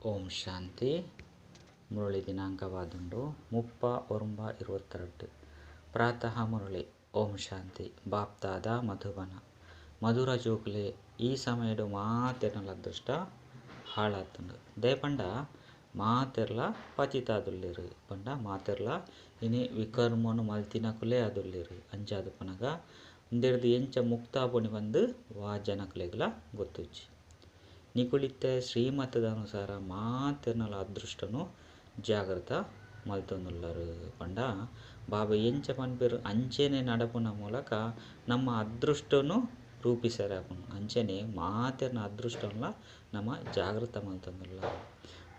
ಓಂ ಶಾಂತಿ. ಮುರಳಿ ದಿನಾಂಕವಾದುಂಡು 30/9/22. ಪ್ರಾತಃ ಮುರಳಿ. ಓಂ ಶಾಂತಿ. ಬಾಪ್ದಾದ ಮಧುಬನ. ಮಧುರ ಜೋಕುಲೆ ಈ ಸಮಯಡು ಮಾತೆರ್ನಲ ಅದೃಷ್ಟ ಹಾಳಾತುಂಡು. ದೇಪಂಡ ಮಾತೆರ್ಲ ಪತಿತಾದುಲ್ಲೆರು ಪಂಡ ಮಾತೆರ್ಲ ಇನಿ ವಿಕರ್ಮನು ಮಲ್ತಿನಕುಲೇ ಆದುಲ್ಲೆರು. ಅಂಚಾದು ಪನಗ ಉಂದೆರ್ದು ಎಂಚ ಮುಕ್ತಾಪುಣಿ ಬಂದು ವಾ ಜನಕುಲೆಗ್ಲ ಗೊತ್ತುಜ್ಜಿ. ನಿಕುಳಿತ್ತೆ ಶ್ರೀಮತದ ಅನುಸಾರ ಮಾತೆರ್ನಲ ಅದೃಷ್ಟನು ಜಾಗೃತ ಮಲ್ತೊಂದುಲ್ಲರು ಪಂಡ ಬಾಬಾ ಎಂಚ ಪನ್ಪೆರು ಅಂಚೆನೆ ನಡಪುನ ಮೂಲಕ ನಮ್ಮ ಅದೃಷ್ಟನು ರೂಪಿಸರಾಪುನು. ಅಂಚೆನೆ ಮಾತೆರ್ನ ಅದೃಷ್ಟನ್ಲ ನಮ್ಮ ಜಾಗೃತ ಮಲ್ತೊಂದುಲ್ಲ.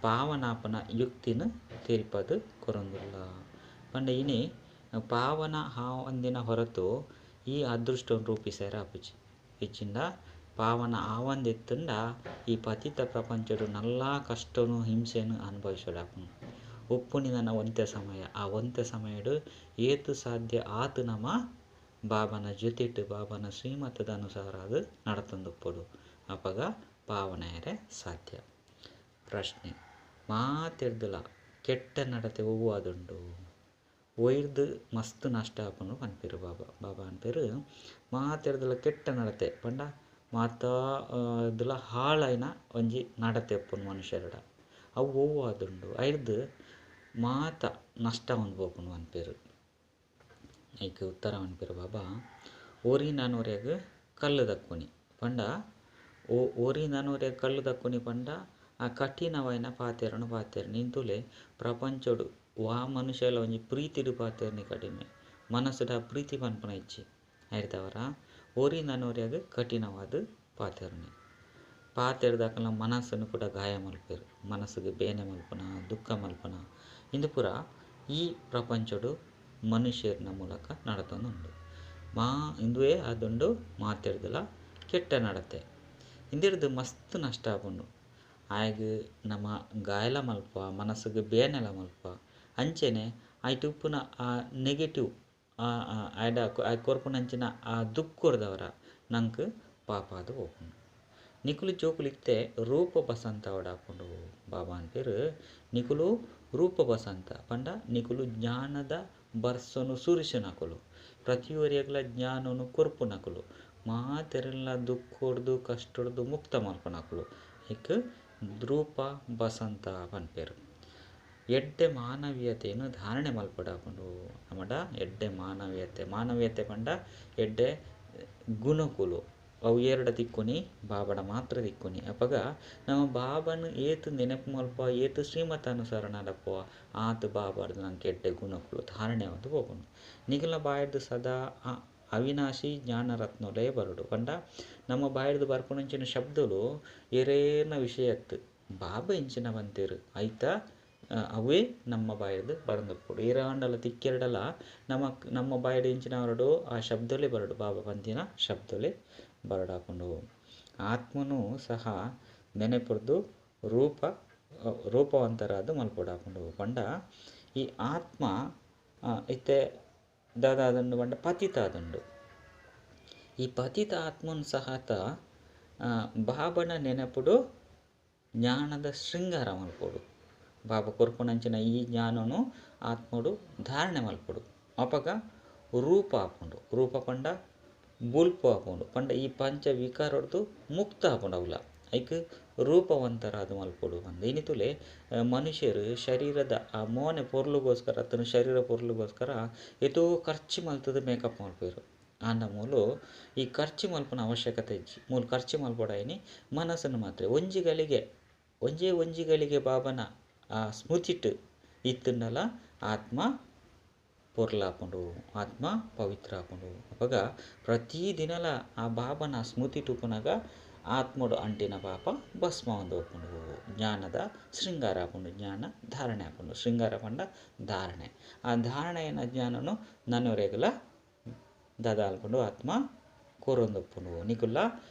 ಪಾವನಾಪನ ಯುಕ್ತಿನ ತೆರಿಪದು ಕೊರೊಂದುಲ್ಲ. ಪಂಡ ಇನಿ ಪಾವನ ಹಾವಂದಿನ ಹೊರತು ಈ ಅದೃಷ್ಟವನ್ನು ರೂಪಿಸರಾಪುಜಿ. ಇಚ್ಚಿಂದ ಪಾವನ ಆವಂದೆತ್ತುಂಡ ಈ ಪತಿತ ಪ್ರಪಂಚಡು ನಲ್ಲ ಕಷ್ಟನು ಹಿಂಸೆನು ಅನುಭವಿಸೋಡಾಪುನು. ಉಪ್ಪುನಿದನ ಒಂತೆ ಸಮಯ, ಆ ಒಂತೆ ಸಮಯಡು ಏತು ಸಾಧ್ಯ ಆತು ನಮ ಬಾಬನ ಜೊತೆಟ್ ಬಾಬನ ಶ್ರೀಮತದ ಅನುಸಾರ ಅದು ನಡತೊಂದುಪ್ಪೊಡು. ಅಪಗ ಪಾವನೆಯರೆ ಸಾಧ್ಯ. ಪ್ರಶ್ನೆ: ಮಾತೆರ್ದಲ ಕೆಟ್ಟ ನಡತೆ ಒವ್ವಾದುಂಡು? ಒಯ್ದು ಮಸ್ತ್ ನಷ್ಟ ಆಪುಂಡು ಪನ್ಪೆರು ಬಾಬಾ. ಬಾಬಾ ಪನ್ಪೆರು ಮಾತೆರ್ದಲ ಕೆಟ್ಟ ನಡತೆ ಪಂಡ ಮಾತಾ ದುಲ ಹಾಳಾಯಿನ ಒಂಜಿ ನಡತೆ ಉಪ್ಪುನು ಮನುಷ್ಯರಡ. ಅವು ಒವ್ವಾದುಂಡು? ಐರ್ದ್ ಮಾತ ನಷ್ಟ ಒಂದು ಪೋಪುಂಡು ಪನ್ಪೆರು. ಐಕ್ ಉತ್ತರ ಪನ್ಪೆರು ಬಾಬಾ, ಒರಿ ನನೊರ್ಯಗ್ ಕಲ್ಲು ದಕ್ಕುನಿ ಪಂಡ ಒರಿ ನನೊರ್ಯಗ್ ಕಲ್ಲು ದಕ್ಕುನಿ ಪಂಡ ಆ ಕಠಿಣವಾಯಿನ ಪಾತೆರನು ಪಾತೆರ ನಿಂತುಲೆ. ಪ್ರಪಂಚೊಡು ವಾ ಮನುಷ್ಯಲ ಒಂಜಿ ಪ್ರೀತಿಡು ಪಾತೆರ್ನಿ ಕಡಿಮೆ, ಮನಸ್ಸುಡ ಪ್ರೀತಿ ಪನ್ಪುನ ಇಚ್ಛೆ. ಐರ್ದವರ ಒರಿ ನನೊರ್ಯಗ್ ಕಠಿಣವಾದ ಪಾತೆರ್ನಿ ಪಾತೆರ್ದಕಲ್ನ ಮನಸ್ಸನ್ನು ಕೂಡ ಗಾಯ ಮಲ್ಪೆರು, ಮನಸ್ಸಿಗೆ ಬೇನೆ ಮಲ್ಪನ, ದುಃಖ ಮಲ್ಪನ. ಇಂದು ಪೂರ ಈ ಪ್ರಪಂಚಡು ಮನುಷ್ಯರ್ನ ಮೂಲಕ ನಡತೊಂದುಂಡು. ಮಾ ಇಂದುವೇ ಆದುಂಡು ಮಾತೆರ್ದಲ ಕೆಟ್ಟ ನಡತೆ. ಇಂದೆರ್ದು ಮಸ್ತ್ ನಷ್ಟ ಆಪುಂಡು. ಆಯಗ್ ನಮ ಗಾಯಲ ಮಲ್ಪ, ಮನಸ್ಸಿಗೆ ಬೇನೆಲ ಮಲ್ಪ. ಅಂಚೆನೆ ಐಟ್ ಉಪ್ಪುನ ಆ ನೆಗೆಟಿವ್ ಆಯ್ಡ ಆಯ್ ಕೊರ್ಪುನಂಚಿನ ಆ ದುಃಖರ್ದವರ ನಂಕ್ ಪಾಪಾದು ಪೋಪುಂಡು. ನಿಕುಲು ಜೋಕುಲು ಇತ್ತೆ ರೂಪ ಬಸಂತ ಅವಡಾಪುಂಡು. ಬಾಬಾ ಪನ್ಪೆರು ನಿಕುಲು ರೂಪ ಬಸಂತ ಪಂಡ ನಿಕುಲು ಜ್ಞಾನದ ಬರ್ಸನು ಸುರಿಸುನಕುಲು, ಪ್ರತಿಯೊರಿಯಗ್ಲ ಜ್ಞಾನನು ಕೊರ್ಪುನಕುಲು, ಮಾತೆರೆಲ್ಲ ದುಃಖೊಡ್ದು ಕಷ್ಟೊಡ್ದು ಮುಕ್ತ ಮಲ್ಪುನಕುಲು. ಐಕ್ ರೂಪ ಬಸಂತ ಪನ್ಪೆರು. ಎಡ್ಡೆ ಮಾನವೀಯತೆಯನ್ನು ಧಾರಣೆ ಮಲ್ಪಡಾಪುಂಡು. ನಮಡ ಎಡ್ಡೆ ಮಾನವೀಯತೆ, ಮಾನವೀಯತೆ ಪಂಡ ಎಡ್ಡೆ ಗುಣಕುಲು ಅವು ಏರಡ ತಿಕ್ಕುನಿ? ಬಾಬಡ ಮಾತ್ರ ತಿಕ್ಕುನಿ. ಅಪಗ ನಮ್ಮ ಬಾಬನ ಏತ್ ನೆನಪು ಮಲ್ಪ, ಏತ್ ಶ್ರೀಮತ ಅನುಸಾರ ನಡಪುವ, ಆತ್ ಬಾಬಾರ್ದು ನಂಗೆ ಎಡ್ಡೆ ಗುಣಕುಲು ಧಾರಣೆ ಆವೊಂದು ಪೋಪುಂಡು. ನಿಕಲ್ನ ಬಾಯಿರ್ದ್ ಸದಾ ಅವಿನಾಶಿ ಜ್ಞಾನರತ್ನೊಲೇ ಬರೊಡು. ಪಂಡ ನಮ್ಮ ಬಾಯಿರ್ದ್ ಬರ್ಪುನಂಚಿನ ಶಬ್ದಲು ಏರೇನ ವಿಷಯತ್ತು ಬಾಬಾ ಇಂಚಿನ ಪಂತೆರು ಐತ ಅವೇ ನಮ್ಮ ಬಾಯಿರ್ದ್ ಬರೊಂದುಪ್ಪೊಡು. ಏರಾಂಡಲ ತಿಕ್ಕೆರಡಲ ನಮ್ಮ ನಮ್ಮ ಬಾಯಿಡ್ ಇಂಚಿನ ಬರೊಡು, ಆ ಶಬ್ದಲೇ ಬರೊಡು, ಬಾಬಾ ಪಂತಿನ ಶಬ್ದಲೇ ಬರಡಾಪುಂಡು. ಆತ್ಮನು ಸಹ ನೆನೆಪುರ್ದು ರೂಪ ರೂಪವಂತರಾದ ಮಲ್ಪೊಡಾಪುಂಡು. ಪಂಡ ಈ ಆತ್ಮ ಇತ್ತೆ ದಾದಾದುಂಡು ಪಂಡ ಪತಿತ ಆದುಂಡು. ಈ ಪತಿತ ಆತ್ಮನ್ ಸಹತ ಬಾಬನ ನೆನಪುಡು ಜ್ಞಾನದ ಶೃಂಗಾರ ಮಲ್ಪೊಡು. ಬಾಬಾ ಕೊರ್ಪುನಂಚಿನ ಈ ಜ್ಞಾನನು ಆತ್ಮಡು ಧಾರಣೆ ಮಲ್ಪೊಡು. ಅಪಗ ರೂಪ ಆಪುಂಡು. ರೂಪ ಪಂಡ ಬುಲ್ಪು ಆಪುಂಡು. ಪಂಡ ಈ ಪಂಚ ವಿಕಾರೊಡ್ದು ಮುಕ್ತ ಆಪುಂಡು. ಅವುಲ ಐಕ್ ರೂಪವಂತರಾದ ಮಲ್ಪೊಡು ಪಂದ್. ಇನಿತುಲೆ ಮನುಷ್ಯರು ಶರೀರದ ಆ ಮೋನೆ ಪೊರ್ಲುಗೋಸ್ಕರ ಅತ್ತಂಡ ಶರೀರ ಪೊರ್ಲುಗೋಸ್ಕರ ಏತೋ ಖರ್ಚು ಮಲ್ತುದು ಮೇಕಪ್ ಮಲ್ಪುವೆರು. ಆಂಡ ಮೂಲು ಈ ಖರ್ಚು ಮಲ್ಪುನ ಅವಶ್ಯಕತೆ ಇಜ್ಜಿ. ಮೂಲು ಖರ್ಚು ಮಲ್ಪೊಡಾಯಿನಿ ಮನಸ್ಸನ್ನು ಮಾತ್ರ. ಒಂಜಿ ಗಳಿಗೆ ಒಂಜೇ ಒಂಜಿ ಗಳಿಗೆ ಬಾಬನ ಆ ಸ್ಮೃತಿಟ್ ಇತ್ತುಂಡಲ ಆತ್ಮ ಪೊರ್ಲಾಪುಂಡು, ಆತ್ಮ ಪವಿತ್ರ ಆಪುಂಡು. ಅಪಗ ಪ್ರತಿ ದಿನಲ ಆ ಬಾಬನ ಸ್ಮೃತಿ ಉಪ್ಪುನಗ ಆತ್ಮಡು ಅಂಟಿನ ಪಾಪ ಭಸ್ಮ ಆವೊಂದು ಪೋಪುಂಡು. ಜ್ಞಾನದ ಶೃಂಗಾರ ಆಪುಂಡು, ಜ್ಞಾನ ಧಾರಣೆ ಆಪುಂಡು. ಶೃಂಗಾರ ಪಂಡ ಧಾರಣೆ. ಆ ಧಾರಣೆಯನ ಜ್ಞಾನನು ನನೊರೆಗ್ಲ ದಾದ ಆಲ್ಪುಂಡು ಆತ್ಮ ಕೊರೊಂದುಪ್ಪುಂಡು. ನಿಕುಲ್ಲ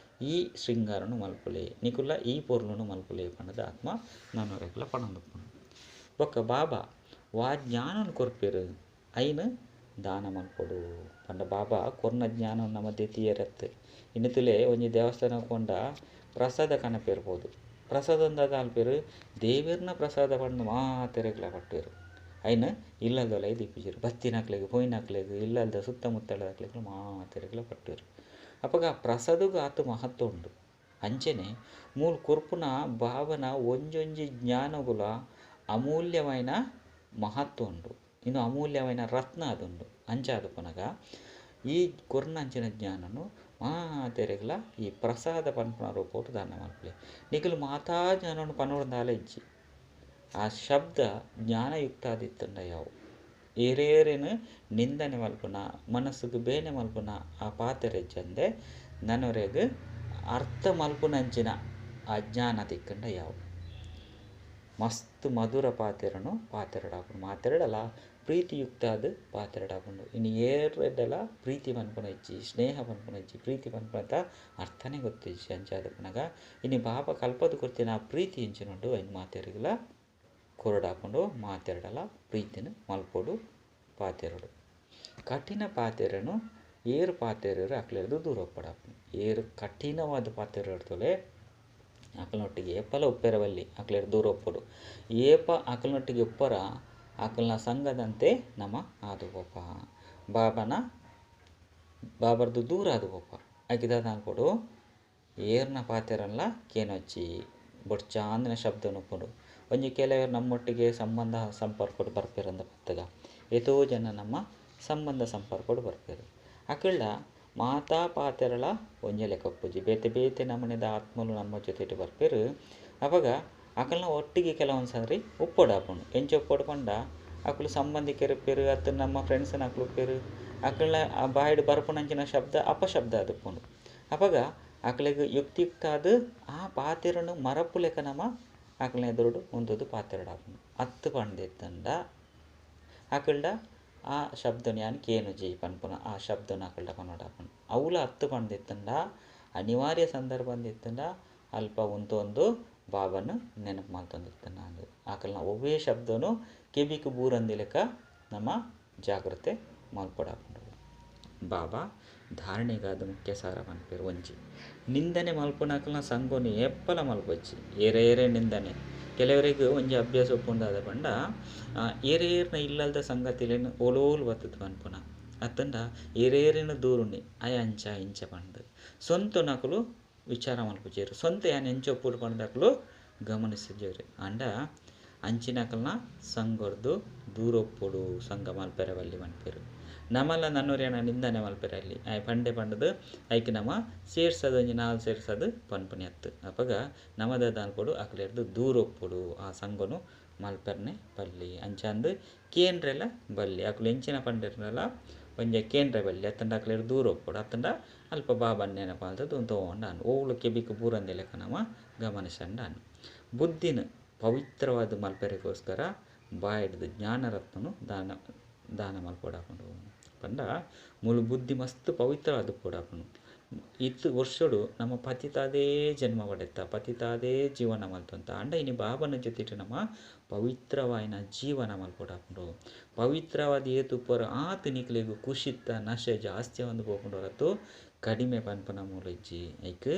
ಈ ಶೃಂಗಾರನು ಮಲ್ಪುಲೆ, ನಿಕುಲ್ಲ ಈ ಪೊರ್ಲುನು ಮಲ್ಪುಲೆ ಪಂಡದ ಆತ್ಮ ನನೊರೆಗ್ಲ ಪಣೊಂದುಪ್ಪುಂಡು. ಬೊಕ್ಕ ಬಾಬಾ ವಾ ಜ್ಞಾನನು ಕೊರ್ಪೆರು ಐನ್ ದಾನ ಮಲ್ಪೊಡು. ಪಂಡ ಬಾಬಾ ಕೊರ್ನ ಜ್ಞಾನ ನಮ್ಮ ದೆತಿಯರತ್. ಇನ್ನಿತುಲೆ ಒಂಜಿ ದೇವಸ್ಥಾನ ಕೊಂಡ ಪ್ರಸಾದ ಕನಪೆರ್ಬೋದು. ಪ್ರಸಾದಂದಾದ ಅಲ್ಪೇರು ದೇವೆರ್ನ ಪ್ರಸಾದ ಪಂದ್ ಮಾತೆರೆಗ್ಲ ಪಟ್ಟುವೆರ್ ಐನ್ ಇಲ್ಲದೊಲೈ ದೀಪುಜೆರ್ ಬತ್ತಿನಕ್ಲೆಗ್ ಪೋಯಿನಕ್ಲೆಗ್ ಇಲ್ಲದ ಸುತ್ತಮುತ್ತಲದಕ್ಲೆಗ್ ಮಾತೆರೆಗ್ಲ ಪಟ್ಟುವೆರ್. ಅಪಗ ಪ್ರಸಾದಗ್ ಆತ್ ಮಹತ್ವ ಉಂಡು. ಅಂಚನೆ ಮೂಲು ಕೊರ್ಪುನ ಭಾವನ ಒಂಜೊಂಜಿ ಜ್ಞಾನಗುಲ ಅಮೂಲ್ಯವಾಯಿನ ಮಹತ್ವ ಉಂಡು. ಇಂದು ಅಮೂಲ್ಯವಾಯಿನ ರತ್ನ ಆದುಂಡು. ಅಂಚಾದ್ ಪನಗ ಈ ಕೊರ್ನಂಚಿನ ಜ್ಞಾನನು ಮಾತೆರೆಗ್ಲ ಈ ಪ್ರಸಾದ ಪನ್ಪುನ ರೂಪೊಡು ದಾನ ಮಲ್ಪುಲೆ. ನಿಕುಲು ಮಾತಾ ಜ್ಞಾನನು ಪನೊಡುಂದಾಲ ಇಜ್ಜಿ. ಆ ಶಬ್ದ ಜ್ಞಾನಯುಕ್ತ ಆದಿತ್ತುಂಡ ಯಾವು. ಏರೇರೆನ್ ನಿಂದನೆ ಮಲ್ಪುನ ಮನಸ್ಸುಗು ಬೇನೆ ಮಲ್ಪುನ ಆ ಪಾತೆರ ಇಜ್ಜಂದೆ ನನೊರೆಗ್ ಅರ್ಥ ಮಲ್ಪುನಂಚಿನ ಆ ಜ್ಞಾನ ತಿಕ್ಕಂಡ ಯಾವು. ಮಸ್ತ್ ಮಧುರ ಪಾತೆರನು ಪಾತೆರಡಾಪುಂಡು. ಮಾತೆರಡಲ ಪ್ರೀತಿಯುಕ್ತ ಆದ್ ಪಾತೆರಡಾಪುಂಡು. ಇನಿ ಏರೆಡಲ ಪ್ರೀತಿ ಪನ್ಪುನ ಇಜ್ಜಿ, ಸ್ನೇಹ ಪನ್ಪುನ ಇಜ್ಜಿ, ಪ್ರೀತಿ ಪನ್ಪುನತ ಅರ್ಥನೇ ಗೊತ್ತಿಜ್ಜಿ. ಅಂಚಾದ್ ಪನಗ ಇನಿ ಬಾಬಾ ಕಲ್ಪದ್ ಕೊರ್ತಿನ ಆ ಪ್ರೀತಿ ಎಂಚಿನುಂಡು ಐನ್ ಮಾತೆರೆಗ್ಲ ಕೊರಡಾಪುಂಡು. ಮಾತೆರಡಲ ಪ್ರೀತಿನ ಮಲ್ಪೊಡು ಪಾತೆರೊಡು. ಕಠಿಣ ಪಾತೆರನು ಏರು ಪಾತೆರರು ಅಕ್ಲೆರ್ದ್ ದೂರ ಉಪ್ಪಡಾಪುಂಡು. ಏರು ಕಠಿಣವಾದ ಪಾತೆರಡ್ತೊಲೆ ಅಕ್ಲ್ನೊಟ್ಟಿಗೆ ಏಪಲ ಉಪ್ಪೆರೆ ಬಲ್ಲಿ, ಅಕ್ಲೆರ್ದ್ ದೂರ ಉಪ್ಪೊಡು. ಏಪ ಅಕ್ಲ್ನೊಟ್ಟಿಗೆ ಉಪ್ಪರ ಅಕಲ್ನ ಸಂಘದಂತೆ ನಮ ಆದು ಪೋಪ. ಬಾಬನ ಬಾಬರ್ದು ದೂರ ಆದು ಪೋಪ. ಐಕ್ ದಾದ ಮಲ್ಪೊಡು, ಏರ್ನ ಪಾತೆರನ್ಲ ಕೇನೊಚ್ಚಿ ಬೊಡ್ಚಾಂದಿನ ಶಬ್ದನು ಉಪ್ಪುಂಡು. ಒಂಜಿ ಕೆಲವೆರ್ ನಮ್ಮೊಟ್ಟಿಗೆ ಸಂಬಂಧ ಸಂಪರ್ಕಡ್ ಬರ್ಪೆರಂದ್ ಪತ್ತಗ ಏತೋ ಜನ ನಮ್ಮ ಸಂಬಂಧ ಸಂಪರ್ಕಡ್ ಬರ್ಪೆರ್. ಅಕಲ್ಡ ಮಾತಾ ಪಾತೆರಲ ಒಂಜೆ ಲೆಕ್ಕ ಉಪ್ಪುಜಿ. ಬೇತೆ ಬೇತೆ ನಮೂನೆದ ಆತ್ಮಲು ನಮ್ಮ ಜೊತೆಟ್ ಬರ್ಪೆರ್. ಅಪಗ ಅಕಲ್ನ ಒಟ್ಟಿಗೆ ಕೆಲವೊಂದು ಸಾರಿ ಉಪ್ಪೊಡಾಪುಂಡು. ಎಂಚ ಉಪ್ಪೊಡು ಪಂಡ ಅಕುಲು ಸಂಬಂಧಿಕರು ಉಪ್ಪೆರ್ ಅತ್ತ್ ನಮ್ಮ ಫ್ರೆಂಡ್ಸ್ನಕುಲು ಉಪ್ಪೆರ್. ಅಕಲ್ನ ಆ ಬಾಯಿಡ್ ಬರ್ಪುನಂಚಿನ ಶಬ್ದ ಅಪಶಬ್ದ ಆದುಪ್ಪುಂಡು. ಅಪಗ ಅಕ್ಲೆಗ್ ಯುಕ್ತಿಯುಕ್ತ ಆದ್ ಆ ಪಾತೆರನು ಮರಪುಲೆಕ ನಮ ಅಕಲ್ನ ಎದುರುಡು ಉಂತುದು ಪಾತೆರೊಡಾಪುಂಡು. ಅತ್ತ್ ಪಂದಿತ್ತುಂಡ ಅಕಲ್ಡ ಆ ಶಬ್ದನ್ ಯಾನ್ ಕೇನುಜಿ ಪನ್ಪುನ ಆ ಶಬ್ದನ್ ಅಕಲ್ಡ ಪನೊಡಾಪುಂಡು. ಅವುಲ ಅತ್ತ್ ಪಂದಿತ್ತುಂಡ ಅನಿವಾರ್ಯ ಸಂದರ್ಭ ಅಂದಿತ್ತುಂಡ ಅಲ್ಪ ಉಂತೊಂದು ಬಾಬನ್ ನೆನಪು ಮಲ್ತೊಂದಿತ್ತುಂಡ ಅಕಲ್ನ ಒವ್ವೇ ಶಬ್ದನು ಕೆಬಿಕ್ ಬೂರಂದಿ ಲೆಕ್ಕ ನಮ ಜಾಗ್ರತೆ ಮಲ್ಪೊಡಾಪುಂಡು. ಬಾಬಾ ಧಾರಣೆಗಾದ್ ಮುಖ್ಯ ಸಾರ ಪನ್ಪೆರ್. ಒಂಜಿ ನಿಂದನೆ ಮಲ್ಪುನಕಲ್ನ ಸಂಗೊನು ಏಪಲ ಮಲ್ಪೊಚ್ಚಿ. ಏರೇರೇ ನಿಂದನೆ ಕೆಲವರೆಗ್ ಒಂಜಿ ಅಭ್ಯಾಸ ಉಪ್ಪುಂಡು ದಾದ ಪಂಡ ಏರೇರ್ನ ಇಲ್ಲಲ್ದ ಸಂಗತಿಲೆನ್ ಓಲೋಲು ಬತ್ತುದು ಪನ್ಪುನ ಅತ್ತಂಡ ಏರೇರೆನ ದೂರುನಿ ಅಯ ಅಂಚ ಇಂಚ ಪಂದ್ ಸ್ವಂತನಕುಲು ವಿಚಾರ ಮಲ್ಪುಜೆರ್. ಸ್ವಂತ ಯಾನ್ ಎಂಚ ಉಪ್ಪೊಡು ಪಂದ್ ಅಕುಲು ಗಮನಿಸುಜೆರ್. ಆಂಡ ಅಂಚಿನಕಲ್ನ ಸಂಗೊರ್ದು ದೂರ ಉಪ್ಪೊಡು, ಸಂಘ ಮಲ್ಪೆರೆ ಬಲ್ಲಿ ಪನ್ಪೆರ್. ನಮಲ ನನೊರಿಯನ ನಿಂದನೆ ಮಲ್ಪೆರೆ ಅಲ್ಲಿ ಆಯೆ ಪಂಡೆ ಪಂಡುದು ಐಕ್ ನಮ ಸೇರ್ಸದ್ ಒಂಜಿ ನಾಲ್ ಸೇರ್ಸದ್ ಪನ್ಪುನಿ ಅತ್ತ್. ಅಪಗ ನಮ ದಾದ ಮಲ್ಪೊಡು ಅಕ್ಲೆರ್ದ್ ದೂರ ಉಪ್ಪೊಡು, ಆ ಸಂಘನು ಮಲ್ಪೆರ್ನೆ ಬಲ್ಲಿ. ಅಂಚಾಂದ್ ಕೇಂಡ್ರೆಲ ಬಲ್ಲಿ. ಅಕುಲು ಎಂಚಿನ ಪಂಡೆರ್ಂಡಲ ಒಂಜಿ ಕೇಂಡ್ರೆ ಬಲ್ಲಿ ಅತ್ತಂಡ ಅಕ್ಲೆರ್ದ್ ದೂರ ಉಪ್ಪೊಡು. ಅತ್ತಂಡ ಅಲ್ಪ ಬಾಬನ್ ನೆನಪು ಮಲ್ತುದು ಉಂತೊಂಡ ಓಲು ಕೆಬಿಕ್ ಬೂರಂದಿ ಲೆಕ್ಕ ನಮ ಗಮನಿಸಂಡ. ಬುದ್ಧಿನ ಪವಿತ್ರವಾದ ಮಲ್ಪೆರೆಗೋಸ್ಕರ ಬಾಯಿಡ್ದು ಜ್ಞಾನರತ್ನನು ದಾನ ದಾನ ಮಲ್ಪೊಡಾಪುಂಡು. ಪಂಡ ಮೂಲು ಬುದ್ಧಿ ಮಸ್ತ್ ಪವಿತ್ರವಾದ ಉಪ್ಪೊಡಾಪುಂಡು. ಇತ್ ವರ್ಷೊಡು ನಮ್ಮ ಪತಿತಾದೇ ಜನ್ಮ ಪಡೆತ, ಪತಿತಾದೇ ಜೀವನ ಮಲ್ತೊಂತ. ಆಂಡ ಇನಿ ಬಾಬನ ಜೊತೆಟ್ ನಮ ಪವಿತ್ರವಾಯಿನ ಜೀವನ ಮಲ್ಪೊಡಾಪುಂಡು. ಪವಿತ್ರವಾದ ಏತ್ ಉಪ್ಪರು ಆತ್ ನಿಕ್ಲೆಗ್ ಖುಷಿತ್ತ ನಶೆ ಜಾಸ್ತಿ ಆವೊಂದು ಪೋಪುಂಡು ಹೊರತು ಕಡಿಮೆ ಪನ್ಪುನ ಮೂಲ ಇಜ್ಜಿ. ಐಕ್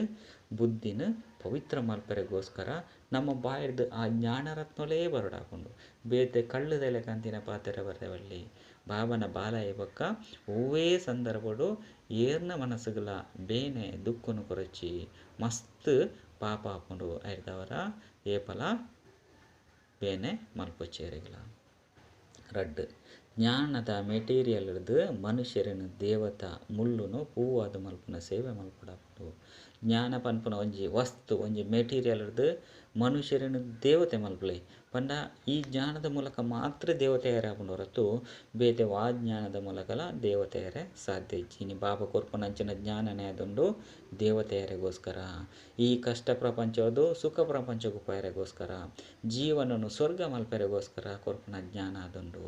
ಬುದ್ಧಿನ ಪವಿತ್ರ ಮಲ್ಪೆರೆಗೋಸ್ಕರ ನಮ್ಮ ಬಾಯಿಡ್ದು ಆ ಜ್ಞಾನರತ್ನಲೇ ಬರೊಡಾಪುಂಡು. ಬೇತೆ ಕಳ್ಳುದ ಲೆಕ್ಕಂತಿನ ಪಾತೆರ ಬರೆ ಬಲ್ಲಿ. ಬಾಬನ ಬಾಲಾಯಿ ಬೊಕ್ಕ ಒವ್ವೇ ಸಂದರ್ಭಡು ಏರ್ನ ಮನಸ್ಸುಗಳ ಬೇನೆ ದುಃಖನು ಕೊರಚಿ ಮಸ್ತ್ ಪಾಪ ಆಪುಂಡು. ಐರ್ದವರ ಏಪಲ ಬೇನೆ ಮಲ್ಪೊಚ್ಚೇರೆಗ್ಲ. ರಡ್ಡ್ ಜ್ಞಾನದ ಮೆಟೀರಿಯಲ್ರ್ದ್ ಮನುಷ್ಯರೆನ್ ದೇವತಾ ಮುಳ್ಳುನು ಪೂವಾದ್ ಮಲ್ಪುನ ಸೇವೆ ಮಲ್ಪೊಡಾಪುಂಡು. ಜ್ಞಾನ ಪನ್ಪುನ ಒಂಜಿ ವಸ್ತು ಒಂಜಿ ಮೆಟೀರಿಯಲ್ರ್ದ್ ಮನುಷ್ಯರೆನ್ ದೇವತೆ ಮಲ್ಪುಲೆ ಪಂಡ ಈ ಜ್ಞಾನದ ಮೂಲಕ ಮಾತ್ರ ದೇವತೆ ಆಪುಂಡು ಹೊರತು ಬೇತೆ ವಾ ಜ್ಞಾನದ ಮೂಲಕಲ ದೇವತೆ ಸಾಧ್ಯ ಇಜ್ಜಿ. ಇನಿ ಬಾಬಾ ಕೊರ್ಪುನಂಚಿನ ಜ್ಞಾನನೇ ಆದುಂಡು ದೇವತೆಯರಿಗೋಸ್ಕರ. ಈ ಕಷ್ಟ ಪ್ರಪಂಚದ ಸುಖ ಪ್ರಪಂಚಕ್ಕೂ ಪೋಯೆರೆಗೋಸ್ಕರ, ಜೀವನನು ಸ್ವರ್ಗ ಮಲ್ಪೆರೆಗೋಸ್ಕರ ಕೊರ್ಪುನ ಜ್ಞಾನ ಆದುಂಡು.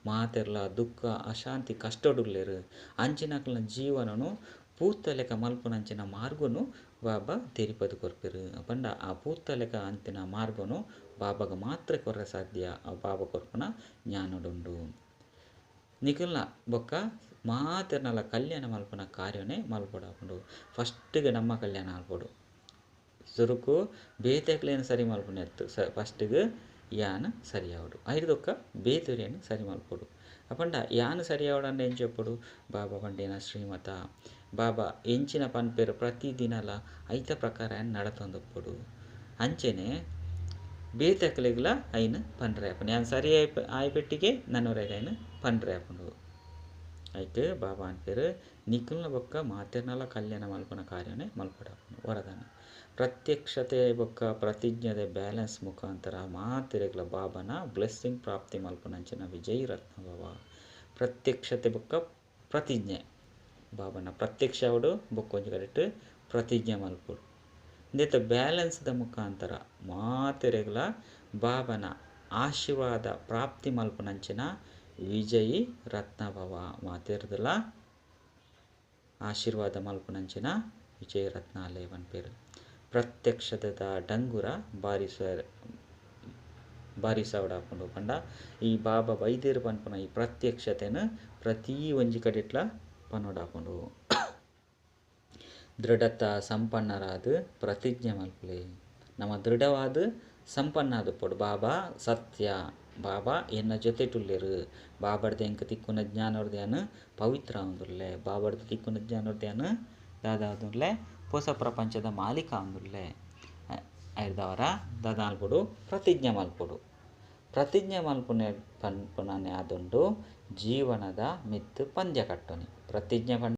ಮಾತೆರ್ಲ ದುಃಖ ಅಶಾಂತಿ ಕಷ್ಟಡುಲ್ಲೆರ್ ಅಂಚಿನಕ್ಲೆನ ಜೀವನನು ಪೂತ ಲೆಕ್ಕ ಮಲ್ಪುನಂಚಿನ ಮಾರ್ಗನು ಬಾಬಾ ತೆರಿಪದು ಕೊರ್ಪೆರ್. ಪಂಡ ಆ ಪೂತ ಲೆಕ್ಕ ಅಂತಿನ ಮಾರ್ಗನು ಬಾಬಾಗ ಮಾತ್ರ ಕೊರ್ರೆ ಸಾಧ್ಯ. ಆ ಬಾಬಾ ಕೊರ್ಪುನ ಜ್ಞಾನಡುಂಡು. ನಿಕಲ್ನ ಬೊಕ್ಕ ಮಾತೆರ್ನಲ ಕಲ್ಯಾಣ ಮಲ್ಪುನ ಕಾರ್ಯನೇ ಮಲ್ಪೊಡಾಪುಂಡು. ಫಸ್ಟಿಗೆ ನಮ್ಮ ಕಲ್ಯಾಣ ಮಲ್ಪೊಡು. ಸುರುಕು ಬೇತೆಕ್ಲೆನ್ ಸರಿ ಮಲ್ಪುನೆತ್ತು ಫಸ್ಟ್ಗ್ ಯಾನ್ ಸರಿಯಾವಡು ಐರ್ದೊಕ್ಕ ಬೇತೆರೆನ್ ಸರಿ ಮಲ್ಪೊಡು. ಅಪಂಡ ಯಾನ್ ಸರಿಯಾವಡಂಡ ಎಂಚೊಪ್ಪೊಡು ಬಾಬಾ ಪಂಡೇನ ಶ್ರೀಮತ ಬಾಬಾ ಎಂಚಿನ ಪನ್ಪೆರ್ ಪ್ರತಿದಿನಲ ಐತ ಪ್ರಕಾರ ಯಾನ್ ನಡತೊಂದುಪ್ಪೊಡು. ಅಂಚೆನೆ ಬೇತೆಕ್ಲೆಗ್ಲ ಐನ್ ಪನ್ರೆ ಆಪುಂಡು ಯಾನ್ ಸರಿ ಆಯ್ಪೆಟ್ಟಿಗೆ ನನೊರೆಗ್ ಐನ್ ಪನ್ರೆ ಆಪುಂಡು. ಐಕ್ ಬಾಬಾ ಪನ್ಪೆರ್ ನಿಕುಲ್ನ ಬೊಕ್ಕ ಮಾತೆರ್ನಲ ಕಲ್ಯಾಣ ಮಲ್ಪುನ ಕಾರ್ಯನೇ ಮಲ್ಪೊಡಾಪುಂಡು ವರದಾನ. ಪ್ರತ್ಯಕ್ಷತೆ ಬೊಕ್ಕ ಪ್ರತಿಜ್ಞೆದ ಬ್ಯಾಲೆನ್ಸ್ ಮುಖಾಂತರ ಮಾತೆರೆಗ್ಲ ಬಾಬನ ಬ್ಲೆಸ್ಸಿಂಗ್ ಪ್ರಾಪ್ತಿ ಮಲ್ಪುನಂಚಿನ ವಿಜಯ್ ರತ್ನ ಬಾಬಾ. ಪ್ರತ್ಯಕ್ಷತೆ ಬೊಕ್ಕ ಪ್ರತಿಜ್ಞೆ ಬಾಬನ ಪ್ರತ್ಯಕ್ಷ ಅವಡು ಬೊಕ್ಕ ಒಂಜಿ ಕಡೆಟ್ ಪ್ರತಿಜ್ಞೆ ಮಲ್ಪೊಡು. ಇಂದೆತ ಬ್ಯಾಲೆನ್ಸ್ದ ಮುಖಾಂತರ ಮಾತೆರೆಗ್ಲ ಬಾಬನ ಆಶೀರ್ವಾದ ಪ್ರಾಪ್ತಿ ಮಲ್ಪುನಂಚಿನ ವಿಜಯಿ ರತ್ನ ಭವ ಮಾತೆರ್ದಲ ಆಶೀರ್ವಾದ ಮಲ್ಪುನಂಚಿನ ವಿಜಯ ರತ್ನಾಲಯ ಪನ್ಪೆರ್. ಪ್ರತ್ಯಕ್ಷದ ಡಂಗುರ ಬಾರಿಸ ಬಾರಿಸವಡಾಪುಂಡು ಪಂಡ ಈ ಬಾಬಾ ಬೈದೇರು ಪನ್ಪುನ ಈ ಪ್ರತ್ಯಕ್ಷತೆನ್ ಪ್ರತಿ ಒಂಜಿ ಕಡೆಟ್ಲ ಪನೊಡಾಪುಂಡು. ದೃಢತ ಸಂಪನ್ನರಾದ ಪ್ರತಿಜ್ಞೆ ಮಲ್ಪುಲೆ. ನಮ ದೃಢವಾದ ಸಂಪನ್ನಾದುಪ್ಪೊಡು ಬಾಬಾ ಸತ್ಯ ಬಾಬಾ ಎನ್ನ ಜೊತೆಟುಲ್ಲೆರ್ ಬಾಬಾಡ್ದು ಎಂಕ್ ತಿಕ್ಕುನ ಜ್ಞಾನೊರ್ದು ಯಾನ್ ಪವಿತ್ರ ಆವೊಂದುಲ್ಲೆ ಬಾಬಾಡ್ದು ತಿಕ್ಕುನ ಜ್ಞಾನೊರ್ದು ಯಾನ್ ದಾದ ಪೊಸ ಪ್ರಪಂಚದ ಮಾಲೀಕ ಆವೊಂದುಲ್ಲೆ ಐರ್ದವರ ದಾದ ಮಲ್ಪೊಡು ಪ್ರತಿಜ್ಞೆ ಮಲ್ಪೊಡು. ಪ್ರತಿಜ್ಞೆ ಮಲ್ಪುನೆ ಪನ್ಪುನನೆ ಆದುಂಡು ಜೀವನದ ಮಿತ್ತ್ ಪಂದ್ಯ ಕಟ್ಟೊನಿ. ಪ್ರತಿಜ್ಞೆ ಪಂಡ.